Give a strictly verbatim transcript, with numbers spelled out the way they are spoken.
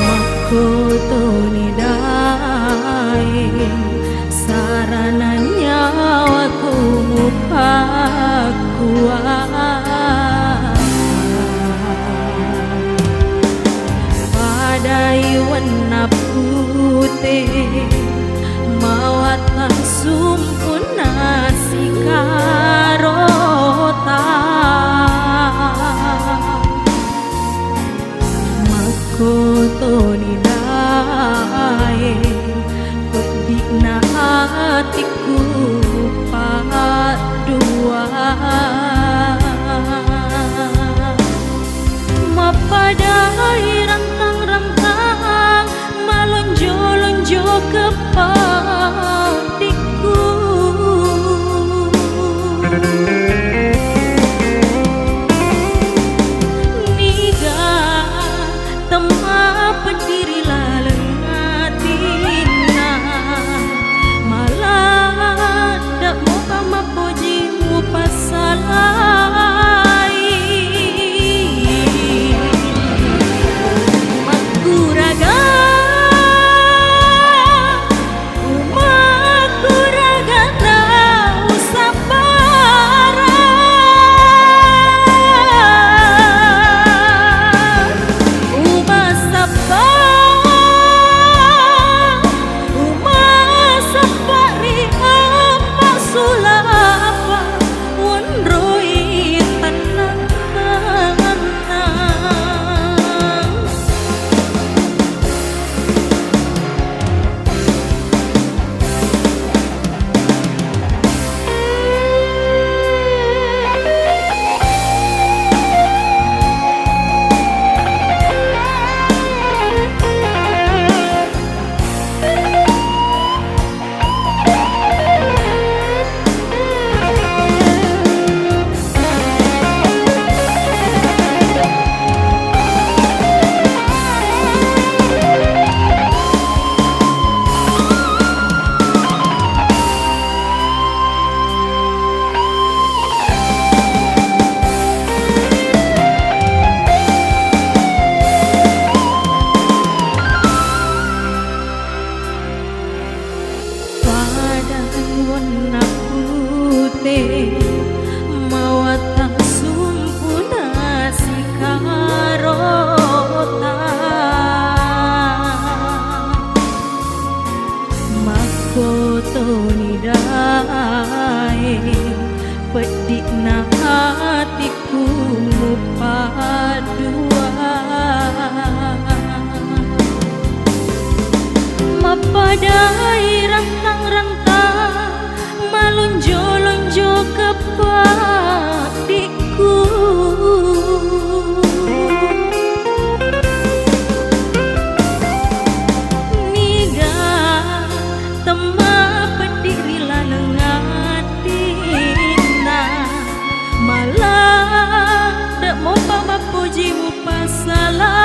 Makkotoni daeng sarana nyawaku mupakkua. Padai wenna pute mawatang sumpunna sikarota. Makkotoni daeng peddi'na atikku paddua. Mappadai rantang-rantang malonjo-lonjo kepaddikku. Niga temma peddi ri laleng atinna, mala de'mopa mappoji mupassalai. Makkuraga Umakkuraga tau sabbara, umassabba, umassabba ri appa sulapa, wonroi tennang-tennang. Padang wonna pute, mawatang sumpuna sikarota. Makkotoni dae, peddi'na ati ku mupaddua. Mappadai rantang-rantang, malonjo-lonjo kepaddikku. Niga temma peddi ri laleng atinna, mala de'mopa mappoji mupassalai.